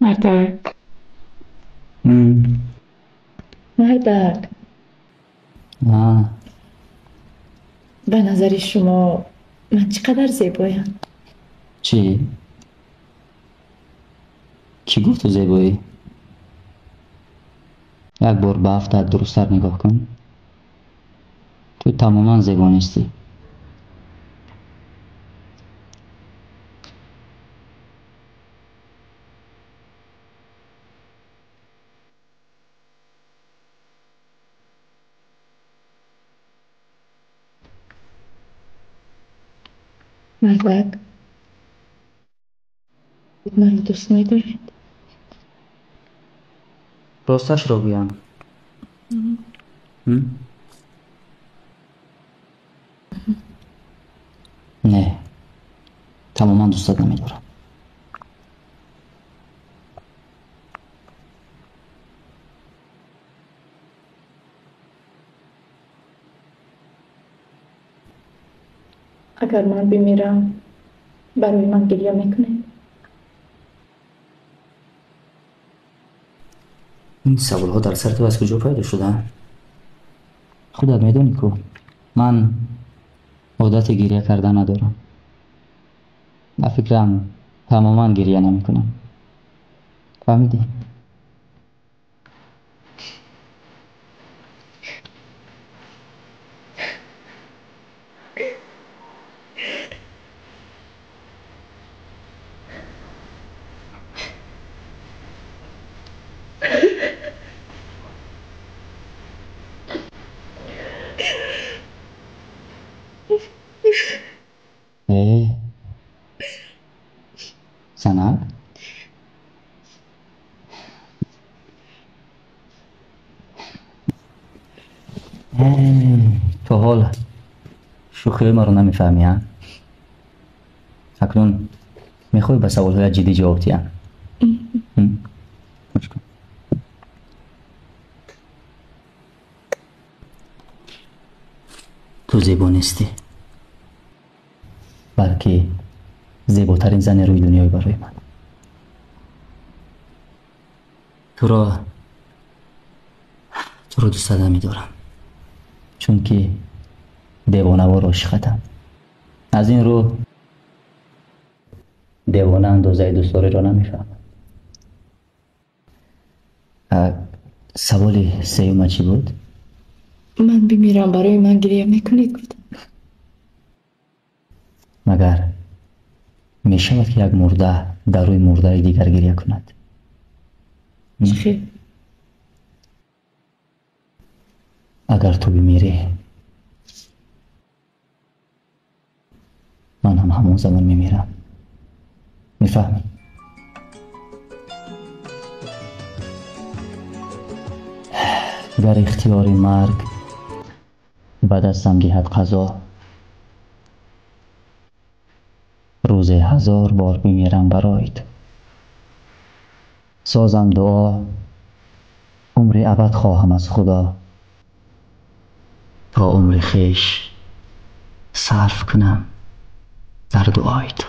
Мардак. Мардак. Ба назари шумо ман чӣ қадар зебоям? Чӣ? Кӣ гуфт ту зебоӣ? Як бор ба афтат дурусттар нигоҳ кун. Ту тамоман зебо нестӣ. Мардак, маро дӯст медоред? Росташро гӯям. Не, тамоман дӯстат намедорам. Агар ман бимирам, барои ман гиря мекунед? Ин саволҳо дар сари ту аз куҷо пайдо шуданд? Худат медонӣ ку, ман одати гиря кардан надорам. Ба фикрам, тамоман гиря намекунам. Фаҳмидӣ? Занак? То ҳол шӯхиҳои маро намефаҳмӣ, а? Акнун мехоҳӣ ба саволҳоят ҷиддӣ ҷавоб диҳам? Гӯш кун. Ту зебо нестӣ, балки зеботарин зани рӯи дунёи барои ман. Туро дӯстат намедорам, чунки девонавор ошиқатам. Аз ин рӯ девона андозаи дӯстдориро намефаҳмад. Саволи сеюма чӣ буд? Ман бимирам, барои ман гиря мекунед, гуфтам. Магар мешавад, ки як мурда дар рӯи мурдаи дигар гиря кунад? Чӣ хел? Агар ту бимирӣ, ман ҳам ҳамон замон мемирам. Мефаҳмӣ? Гар ихтиёри марг ба дастам диҳад қазо, рӯзе 1000 бор бимирам барои ту. Созам дуо, умри абад хоҳам аз Худо, то умри хеш сарф кунам дар дуои ту.